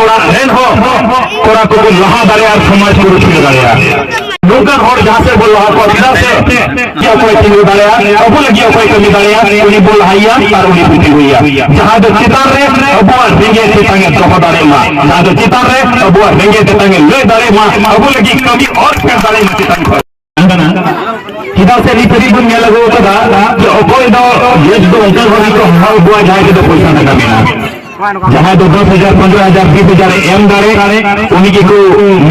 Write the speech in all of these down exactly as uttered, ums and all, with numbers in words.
ᱚᱲᱟᱜ ᱨᱮᱱ ᱦᱚᱸ ᱠᱚᱲᱟ ᱠᱚᱵᱚᱱ ᱞᱟᱦᱟ ᱫᱟᱲᱮᱭᱟᱜᱼᱟ ᱟᱨ ᱥᱚᱢᱟᱡᱽ ᱠᱚ ᱨᱩᱠᱷᱤᱭᱟᱹ ᱫᱟᱲᱮᱭᱟᱜᱼᱟ᱾ ᱱᱚᱝᱠᱟᱱ ᱦᱚᱲ ᱡᱟᱦᱟᱸ ᱥᱮᱫ ᱵᱚᱱ ᱞᱟᱦᱟ ᱠᱚᱣᱟ, ᱪᱮᱫᱟᱜ ᱥᱮ ᱡᱮ ᱚᱠᱚᱭ ᱛᱤᱸᱜᱩ ᱫᱟᱲᱮᱭᱟᱜᱼᱟ, ᱟᱵᱚ ᱞᱟᱹᱜᱤᱫ ᱚᱠᱚᱭ ᱠᱟᱹᱢᱤ ᱫᱟᱲᱮᱭᱟᱜᱼᱟ, ᱩᱱᱤ ᱵᱚᱱ ᱞᱟᱦᱟᱭᱟ ᱟᱨ ᱩᱱᱤ ᱵᱚᱱ ᱛᱤᱸᱜᱩᱭᱟ᱾ ᱡᱟᱦᱟᱸ ᱫᱚ ᱪᱮᱛᱟᱱ ᱨᱮ ᱟᱵᱚᱣᱟᱜ ᱨᱮᱸᱜᱮᱡ ᱛᱮᱛᱟᱝ ᱮ ᱫᱚᱦᱚ ᱫᱟᱲᱮᱭᱟᱜ ᱢᱟ, ᱡᱟᱦᱟᱸ ᱫᱚ ᱪᱮᱛᱟᱱ ᱨᱮ ᱟᱵᱚᱣᱟᱜ ᱨᱮᱸᱜᱮᱡ ᱛᱮᱛᱟᱝ ᱮ ᱞᱟᱹᱭ ᱫᱟᱲᱮᱭᱟᱜ ᱢᱟ, ᱟᱵᱚ ᱞᱟᱹᱜᱤᱫ ᱠᱟᱹᱢᱤ ᱚᱨ ᱯᱷᱮᱨ ᱫᱟᱲᱮᱭᱟᱜ ᱢᱟ ᱪᱮᱛᱟᱱ ᱠᱷᱚᱱ᱾ ᱪᱮᱫᱟᱜ ᱥᱮ ᱱᱤᱛ ᱦᱟᱹᱵᱤᱡ ᱵᱚᱱ ᱧᱮᱞ ᱟᱹᱜᱩ ᱟᱠᱟᱫᱟ ᱡᱮ ᱚᱠᱚᱭ ᱫᱚ ᱡᱟᱹᱛ ᱫᱚ ᱚᱱᱠᱟᱱ ᱦᱚᱲ ᱜᱮᱠᱚ ᱦᱟᱨᱟ ᱟᱹᱜᱩᱣᱟ ᱡᱟᱦᱟᱸᱭ ᱴᱷᱮᱱ ᱫᱚ ᱯᱚᱭᱥᱟ ᱴᱟᱠᱟ ᱢᱮᱱᱟᱜᱼᱟ᱾ ᱡᱟᱦᱟᱸᱭ ᱫᱚ ᱫᱚᱥ ᱦᱟᱡᱟᱨ, ᱯᱚᱱᱨᱚ ᱦᱟᱡᱟᱨ, ᱵᱤᱥ ᱦᱟᱡᱟᱨ ᱮ ᱮᱢ ᱫᱟᱲᱮ, ᱩᱱᱤ ᱜᱮᱠᱚ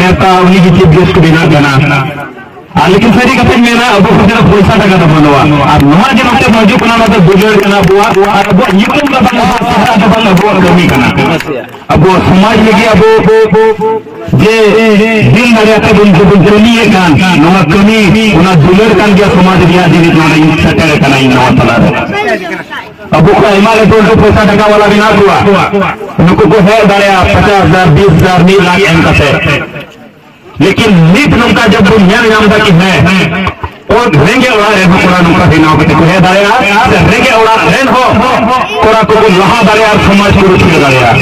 ᱱᱮᱛᱟ, ᱩᱱᱤ ᱜᱮ ᱪᱤᱯ ᱜᱮᱥᱴ ᱠᱚ ᱵᱮᱱᱟᱜ ᱠᱟᱱᱟ᱾ ᱟᱨ ᱞᱮᱠᱤᱱ ᱥᱟᱹᱨᱤ ᱠᱟᱛᱷᱟᱧ ᱢᱮᱱᱟ, ᱟᱵᱚ ᱠᱚ ᱴᱷᱮᱱ ᱯᱚᱭᱥᱟ ᱴᱟᱠᱟ ᱫᱚ ᱵᱟᱹᱱᱩᱜᱼᱟ᱾ ᱟᱨ ᱱᱚᱣᱟ ᱡᱮ ᱱᱚᱛᱮ ᱦᱤᱡᱩᱜ ᱠᱟᱱᱟ, ᱱᱚᱣᱟ ᱫᱚ ᱫᱩᱞᱟᱹᱲ ᱠᱟᱱᱟ ᱟᱵᱚᱣᱟᱜ, ᱟᱨ ᱟᱵᱚᱣᱟᱜ ᱧᱩᱛᱩᱢ ᱫᱚ ᱵᱟᱝ, ᱟᱵᱚᱣᱟᱜ ᱪᱮᱦᱨᱟ ᱫᱚ ᱵᱟᱝ, ᱟᱵᱚᱣᱟᱜ ᱠᱟᱹᱢᱤ ᱠᱟᱱᱟ᱾ ᱟᱵᱚᱣᱟᱜ ᱥᱚᱢᱟᱡᱽ ᱞᱟᱹᱜᱤᱫ ᱟᱵᱚ ᱡᱮ ᱫᱤᱱ ᱫᱟᱲᱮ ᱟᱛᱮ ᱵᱚᱱ, ᱵᱚᱱ ᱠᱟᱹᱢᱤᱭᱮᱫ ᱠᱟᱱ, ᱱᱚᱣᱟ ᱠᱟᱹᱢᱤ, ᱚᱱᱟ ᱫᱩᱞᱟᱹᱲ ᱠᱟᱱ ᱜᱮᱭᱟ ᱥᱚᱢᱟᱡᱽ ᱨᱮᱭᱟᱜ ᱡᱤᱱᱤᱥ᱾ ᱱᱚᱰᱮ ᱤᱧ ᱥᱮᱴᱮᱨ ᱟᱠᱟᱱᱟ ᱤᱧ ᱱᱚᱣᱟ ᱛᱟᱞᱟᱨᱮ᱾ ᱟᱵᱚ ᱠᱚ ᱟᱭᱢᱟ ᱞᱟᱹᱴᱩ ᱞᱟᱹᱴᱩ ᱯᱚᱭᱥᱟ ᱴᱟᱠᱟ ᱣᱟᱞᱟ ᱢᱮᱱᱟᱜ ᱠᱚᱣᱟ, ᱱᱩᱠᱩ ᱠᱚ ᱦᱮᱡ ᱫᱟᱲᱮᱭᱟᱜᱼᱟ ᱯᱚᱪᱟᱥ ᱦᱟᱡᱟᱨ, ᱵᱤᱥ ᱦᱟᱡᱟᱨ, ᱢᱤᱫ ᱞᱟᱠᱷ ᱮᱢ ᱠᱟᱛᱮ᱾ ᱞᱮᱠᱤᱱ ᱱᱤᱛ ᱱᱚᱝᱠᱟ ᱡᱚᱵ ᱵᱚᱱ ᱧᱮᱞ ᱧᱟᱢ ᱮᱫᱟ ᱠᱤ ᱦᱮᱸ, ᱚᱛ ᱨᱮᱸᱜᱮᱡ ᱚᱲᱟᱜ ᱨᱮᱱ ᱦᱚᱸ ᱠᱚᱲᱟ ᱱᱚᱝᱠᱟ ᱵᱮᱱᱟᱣ ᱠᱟᱛᱮ ᱠᱚ ᱦᱮᱡ ᱫᱟᱲᱮᱭᱟᱜᱼᱟ, ᱥᱮ ᱨᱮᱸᱜᱮᱡ ᱚᱲᱟᱜ ᱨᱮᱱ ᱦᱚᱸ ᱠᱚᱲᱟ ᱠᱚᱵᱚᱱ ᱞᱟᱦᱟ ᱫᱟᱲᱮᱭᱟᱜᱼᱟ ᱟᱨ ᱥᱚᱢᱟᱡᱽ ᱠᱚ ᱨᱩᱠᱷᱤᱭᱟᱹ ᱫᱟᱲᱮᱭᱟᱜᱼᱟ᱾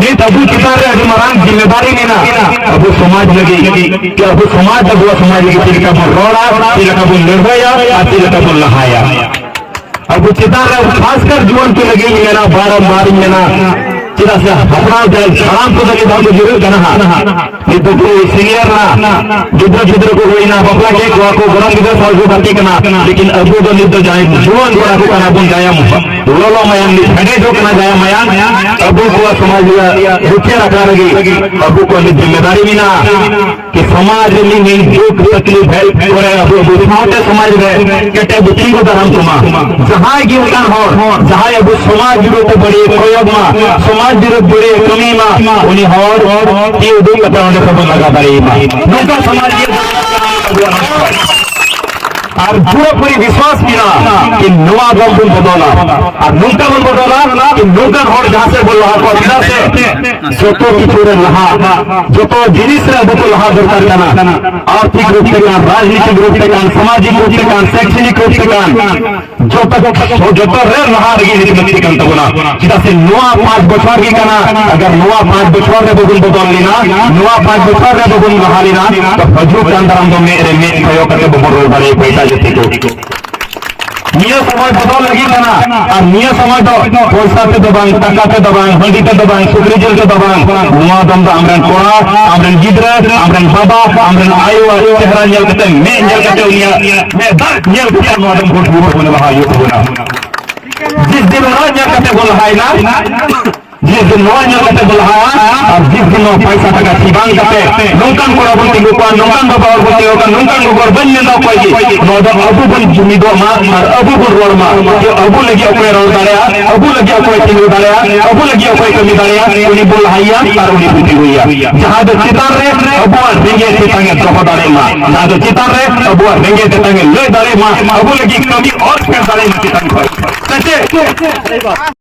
ᱱᱤᱛ ᱟᱵᱚ ᱪᱮᱛᱟᱱ ᱨᱮ ᱟᱹᱰᱤ ᱢᱟᱨᱟᱝ ᱡᱤᱢᱢᱮᱫᱟᱨᱤ ᱢᱮᱱᱟᱜᱼᱟ ᱟᱵᱚ ᱥᱚᱢᱟᱡᱽ ᱞᱟᱹᱜᱤᱫ, ᱠᱤ ᱟᱵᱚ ᱥᱚᱢᱟᱡᱽ, ᱟᱵᱚᱣᱟᱜ ᱥᱚᱢᱟᱡᱽ ᱞᱟᱹᱜᱤᱫ ᱪᱮᱫ ᱞᱮᱠᱟ ᱵᱚᱱ ᱨᱚᱲᱟ, ᱪᱮᱫ ᱞᱮᱠᱟ ᱵᱚᱱ ᱞᱟᱹᱲᱦᱟᱹᱭᱟ ᱟᱨ ᱪᱮᱫ ᱞᱮᱠᱟ ᱵᱚᱱ ᱞᱟᱦᱟᱭᱟ᱾ ᱟᱵᱚ ᱪᱮᱛᱟᱱ ᱨᱮ ᱠᱷᱟᱥᱠᱟᱨ ᱡᱩᱣᱟᱹᱱ ᱠᱚ ᱞᱟᱹᱜᱤᱫ ᱤᱧ ᱢᱮᱱᱟ, ᱵᱟᱨᱚᱢᱵᱟᱨ ᱤᱧ ᱢᱮᱱᱟ, ᱪᱮᱫᱟᱜ ᱥᱮ ᱦᱟᱯᱲᱟᱢ ᱡᱟᱦᱟᱸᱭ ᱦᱟᱲᱟᱢ ᱠᱚ ᱞᱟᱹᱜᱤᱫ ᱫᱚ ᱠᱚ ᱡᱤᱨᱟᱹᱜ ᱠᱟᱱᱟ ᱦᱟᱸᱜ, ᱱᱤᱛ ᱫᱚ ᱠᱚ ᱥᱤᱱᱤᱭᱟᱨ ᱱᱟ, ᱜᱤᱫᱽᱨᱟᱹ ᱯᱤᱫᱽᱨᱟᱹ ᱠᱚ ᱦᱩᱭᱱᱟ, ᱵᱟᱯᱞᱟ ᱠᱮᱫ ᱠᱚᱣᱟ ᱠᱚ, ᱜᱚᱲᱚᱢ ᱜᱤᱫᱽᱨᱟᱹ ᱥᱟᱶ ᱠᱚ ᱜᱟᱛᱮ ᱠᱟᱱᱟ, ᱞᱮᱠᱤᱱ ᱟᱵᱚ ᱫᱚ ᱱᱤᱛ ᱫᱚ ᱡᱟᱦᱟᱸᱭ ᱡᱩᱣᱟᱹᱱ ᱠᱚᱲᱟ ᱠᱚ ᱠᱟᱱᱟ ᱵᱚᱱ, ᱡᱟᱦᱟᱸᱭ ᱞᱚᱞᱚ ᱢᱟᱭᱟᱢ ᱱᱤᱛ ᱦᱮᱰᱮᱡᱚᱜ ᱠᱟᱱᱟ, ᱡᱟᱦᱟᱸᱭ ᱢᱟᱭᱟᱢ ᱟᱵᱚ ᱠᱚᱣᱟᱜ ᱥᱚᱢᱟᱡᱽ ᱨᱮᱭᱟᱜ ᱨᱩᱠᱷᱤᱭᱟᱹ ᱨᱟᱠᱷᱟ ᱞᱟᱹᱜᱤᱫ ᱟᱵᱚ ᱠᱚᱣᱟᱜ ᱱᱤᱛ ᱡᱤᱢᱢᱮᱫᱟᱨᱤ ᱢᱮᱱᱟᱜᱼᱟ᱾ ᱠᱤ ᱥᱚᱢᱟᱡᱽ ᱨᱮ ᱢᱤᱫ ᱢᱤᱫ ᱫᱩᱠ ᱛᱟᱠᱞᱤᱯ ᱦᱮᱡ ᱠᱚᱨᱮ ᱟᱵᱚ, ᱟᱵᱚ ᱥᱟᱶᱛᱮ ᱥᱚᱢᱟᱡᱽ ᱨᱮ ᱠᱮᱴᱮᱡ ᱵᱚ ᱛᱤᱸᱜᱩ ᱫᱟᱨᱟᱢ ᱠᱚᱢᱟ᱾ ᱡᱟᱦᱟᱸᱭ ᱜᱮ ᱚᱱᱠᱟᱱ ᱦᱚᱲ, ᱡᱟᱦᱟᱸᱭ ᱟᱵᱚ ᱥᱚᱢᱟᱡᱽ ᱵᱤᱨᱩᱫᱷ ᱛᱮ ᱵᱟᱹᱲᱤᱡ ᱮ ᱯᱨᱚᱭᱳᱜᱽ ᱢᱟ, ᱥᱚᱢᱟᱡᱽ ᱵᱤᱨᱩᱫᱷ ᱵᱟᱹᱲᱤᱡ ᱮ ᱠᱟᱹᱢᱤ ᱢᱟ, ᱩᱱᱤ ᱦᱚᱲ ᱛᱤ ᱩᱰᱩᱠ ᱠᱟᱛᱮ ᱚᱸᱰᱮ ᱠᱷᱚᱱ ᱵᱚᱱ ᱞᱟᱜᱟ ᱫᱟᱲᱮᱭᱟᱭ ᱢᱟ᱾ ᱱᱚᱝᱠᱟ ᱥᱚᱢᱟᱡᱽ ᱜᱮ ᱟᱵᱚᱣᱟᱜ᱾ ᱟᱨ ᱯᱩᱨᱟᱹᱯᱩᱨᱤ ᱵᱤᱥᱣᱟᱥ ᱢᱮᱱᱟᱜᱼᱟ ᱠᱤ ᱱᱚᱣᱟ ᱫᱚᱞ ᱵᱚᱱ ᱵᱚᱫᱚᱞᱟ᱾ ᱟᱨ ᱱᱚᱝᱠᱟ ᱵᱚᱱ ᱵᱚᱫᱚᱞᱟ ᱠᱤ ᱱᱚᱝᱠᱟᱱ ᱦᱚᱲ ᱡᱟᱦᱟᱸ ᱥᱮᱫ ᱵᱚᱱ ᱞᱟᱦᱟ ᱠᱚᱣᱟ, ᱪᱮᱫᱟᱜ ᱥᱮ ᱡᱚᱛᱚ ᱠᱤᱪᱷᱩ ᱨᱮ ᱞᱟᱦᱟ, ᱡᱚᱛᱚ ᱡᱤᱱᱤᱥ ᱨᱮ ᱟᱵᱚ ᱠᱚ ᱞᱟᱦᱟ ᱫᱚᱨᱠᱟᱨ ᱠᱟᱱᱟ᱾ ᱟᱨᱛᱷᱤᱠ ᱨᱩᱯ ᱛᱮ ᱠᱟᱱ, ᱨᱟᱡᱽᱱᱤᱛᱤᱠ ᱨᱩᱯ ᱛᱮ ᱠᱟᱱ, ᱥᱟᱢᱟᱡᱤᱠ ᱨᱩᱯ ᱛᱮ ᱠᱟᱱ, ᱥᱮᱠᱥᱚᱱᱤᱠ ᱨᱩᱯ ᱛᱮ ᱠᱟᱱ, ᱡᱚᱛᱚ, ᱡᱚᱛᱚ ᱨᱮ ᱞᱟᱦᱟ ᱨᱮᱜᱮ ᱱᱤᱛ ᱞᱟᱹᱠᱛᱤ ᱠᱟᱱ ᱛᱟᱵᱚᱱᱟ᱾ ᱪᱮᱫᱟᱜ ᱥᱮ ᱱᱚᱣᱟ ᱯᱟᱸᱪ ᱵᱚᱪᱷᱚᱨ ᱜᱮ ᱠᱟᱱᱟ, ᱟᱜᱟᱨ ᱱᱚᱣᱟ ᱯᱟᱸᱪ ᱵᱚᱪᱷᱚᱨ ᱨᱮ ᱵᱟᱵᱚᱱ ᱵᱚᱫᱚᱞ ᱞᱮᱱᱟ, ᱱᱚᱣᱟ ᱯᱟᱸᱪ ᱵᱚᱪᱷᱚᱨ ᱨᱮ ᱵᱟᱵᱚᱱ ᱞᱟᱦᱟ ᱞᱮᱱᱟ, ᱛᱚ ᱦᱤᱡᱩᱜ ᱠᱟᱱ ᱫᱟᱨᱟᱢ ᱫᱚ ᱢᱮᱫ ᱨᱮ ᱢᱮᱫ ᱠᱚᱭᱚᱜ ᱠᱟᱛᱮ ᱵᱟᱵᱚᱱ ᱨᱚᱲ ᱫᱟᱲᱮᱭᱟᱜᱼᱟ ᱯᱚᱭᱥᱟ ᱡᱟᱹᱛᱤ ᱠᱚ᱾ ᱱᱤᱭᱟᱹ ᱥᱚᱢᱚᱭ ᱵᱚᱫᱚᱞ ᱞᱟᱹᱜᱤᱫ ᱠᱟᱱᱟ᱾ ᱟᱨ ᱱᱤᱭᱟᱹ ᱥᱚᱢᱚᱭ ᱫᱚ ᱯᱚᱭᱥᱟ ᱛᱮᱫᱚ ᱵᱟᱝ, ᱴᱟᱠᱟ ᱛᱮᱫᱚ ᱵᱟᱝ, ᱦᱟᱺᱰᱤ ᱛᱮᱫᱚ ᱵᱟᱝ, ᱥᱩᱠᱨᱤ ᱡᱤᱞ ᱛᱮᱫᱚ ᱵᱟᱝ, ᱱᱚᱣᱟ ᱫᱚᱢ ᱫᱚ ᱟᱢᱨᱮᱱ ᱠᱚᱲᱟ, ᱟᱢᱨᱮᱱ ᱜᱤᱫᱽᱨᱟᱹ, ᱟᱢᱨᱮᱱ ᱵᱟᱵᱟ, ᱟᱢᱨᱮᱱ ᱟᱭᱳᱣᱟᱜ ᱪᱮᱦᱨᱟ ᱧᱮᱞ ᱠᱟᱛᱮ, ᱢᱮᱫ ᱧᱮᱞ ᱠᱟᱛᱮ, ᱩᱱᱤᱭᱟᱜ ᱢᱮᱫ ᱫᱟᱜ ᱧᱮᱞ ᱠᱟᱛᱮ ᱱᱚᱣᱟ ᱫᱚᱢ ᱵᱷᱳᱴ ᱵᱚᱱ ᱞᱟᱦᱟ ᱦᱩᱭᱩᱜ ᱛᱟᱵᱚᱱᱟ᱾ ᱡᱤᱥ ᱫᱤᱱ ᱚᱲᱟᱜ ᱧᱮᱞ ᱠᱟᱛᱮ ᱵᱚᱱ ᱞᱟᱦᱟᱭᱮᱱᱟ, ᱡᱤᱥ ᱫᱤᱱ ᱱᱚᱣᱟ ᱧᱮᱞ ᱠᱟᱛᱮ ᱵᱚᱱ ᱞᱟᱦᱟᱜᱼᱟ, ᱟᱨ ᱡᱤᱥ ᱫᱤᱱ ᱱᱚᱣᱟ ᱯᱚᱭᱥᱟ ᱴᱟᱠᱟ ᱪᱷᱤᱵᱟᱝ ᱠᱟᱛᱮ ᱱᱚᱝᱠᱟᱱ ᱠᱚᱲᱟ ᱵᱚᱱ ᱛᱤᱸᱜᱩ ᱠᱚᱣᱟ, ᱱᱚᱝᱠᱟᱱ ᱵᱟᱵᱟ ᱦᱚᱲ ᱵᱚᱱ ᱛᱤᱸᱜᱩ ᱠᱚᱣᱟ, ᱱᱚᱝᱠᱟᱱ ᱜᱚᱜᱚ ᱦᱚᱲ ᱵᱟᱹᱧ ᱢᱮᱱᱫᱟ ᱚᱠᱚᱭ ᱜᱮ, ᱱᱚᱣᱟ ᱫᱚ ᱟᱵᱚ ᱵᱚᱱ ᱡᱩᱢᱤᱫᱚᱜ ᱢᱟ ᱟᱨ ᱟᱵᱚ ᱵᱚᱱ ᱨᱚᱲ ᱢᱟ ᱡᱮ ᱟᱵᱚ ᱞᱟᱹᱜᱤᱫ ᱚᱠᱚᱭ ᱨᱚᱲ ᱫᱟᱲᱮᱭᱟᱜᱼᱟ, ᱟᱵᱚ ᱞᱟᱹᱜᱤᱫ ᱚᱠᱚᱭ ᱛᱤᱸᱜᱩ ᱫᱟᱲᱮᱭᱟᱜᱼᱟ, ᱟᱵᱚ ᱞᱟᱹᱜᱤᱫ ᱚᱠᱚᱭ ᱠᱟᱹᱢᱤ ᱫᱟᱲᱮᱭᱟᱜᱼᱟ, ᱩᱱᱤ ᱵᱚᱱ ᱞᱟᱦᱟᱭᱮᱭᱟ ᱟᱨ ᱩᱱᱤ ᱵᱚᱱ ᱛᱤᱸᱜᱩᱭᱮᱭᱟ᱾ ᱡᱟᱦᱟᱸ ᱫᱚ ᱪᱮᱛᱟᱱ ᱨᱮ ᱟᱵᱚᱣᱟᱜ ᱨᱮᱸᱜᱮᱡ ᱛᱮᱛᱟᱝ ᱮ ᱫᱚᱦᱚ ᱫᱟᱲᱮᱭᱟᱜ ᱢᱟ, ᱡᱟᱦᱟᱸ ᱫᱚ ᱪᱮᱛᱟᱱ ᱨᱮ ᱟᱵᱚᱣᱟᱜ ᱨᱮᱸᱜᱮᱡ ᱛᱮᱛᱟᱝ ᱮ ᱞᱟᱹᱭ ᱫᱟᱲᱮᱭᱟᱜ ᱢᱟ, ᱟᱵᱚ ᱞᱟᱹᱜᱤᱫ ᱠᱟᱹᱢᱤ ᱚᱨ ᱯᱷᱮᱨ ᱫᱟᱲᱮᱭᱟᱜ ᱢᱟ ᱪᱮᱛᱟᱱ ᱠᱷᱚᱱ᱾ ᱥᱮ ᱪᱮᱫ?